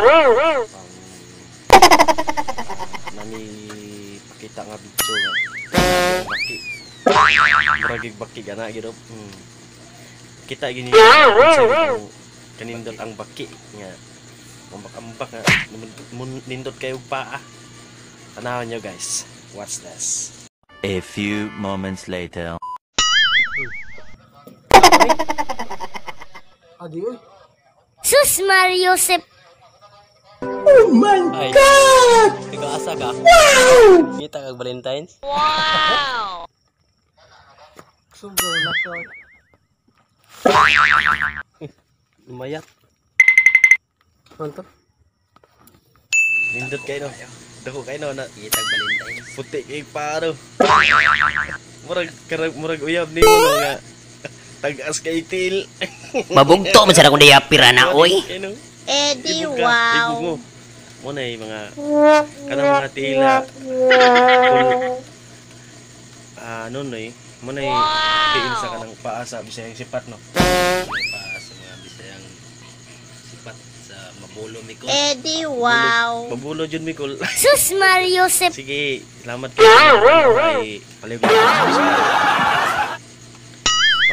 Pang nami pakita nga video nga baki. Murag baki gana gid. Kita gini ang kanindot ang baki nga ambak-ambak nga nindot kayo paa. Tanawon nyo, guys. Watch this. A few moments later. Adi oy. Sus Mariosep. Ay, God! Ikaw asa ka? Wow! Kita kag Valentine's? Sugaw na ko. Lumayat. Ano to? Nindot kayo no. Dako kayo no na Kita kag Valentine's. Puti kay paro. Murag karag murag uyab nimo no nga tag-as kay til. Mabugto man sa akong dayapira na, oy. Kayo no. Eh di Ibog ka, ibog mo. wow. Mo na yung mga kanang mga tila. Kung ano no eh. Mo na yung tiil sa kanang paa sa Bisayang sipat no. Pa sa mga Bisayang sipat sa Mabulo Mikol. Eh di wow. Mabulo jud Mikol. Sus Mariosep. Sige, salamat kayo. Ay, palibig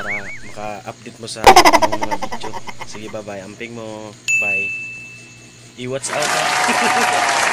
para maka-update mo sa mga video. Sige, bye-bye. Amping mo. Bye. I-what's out ha.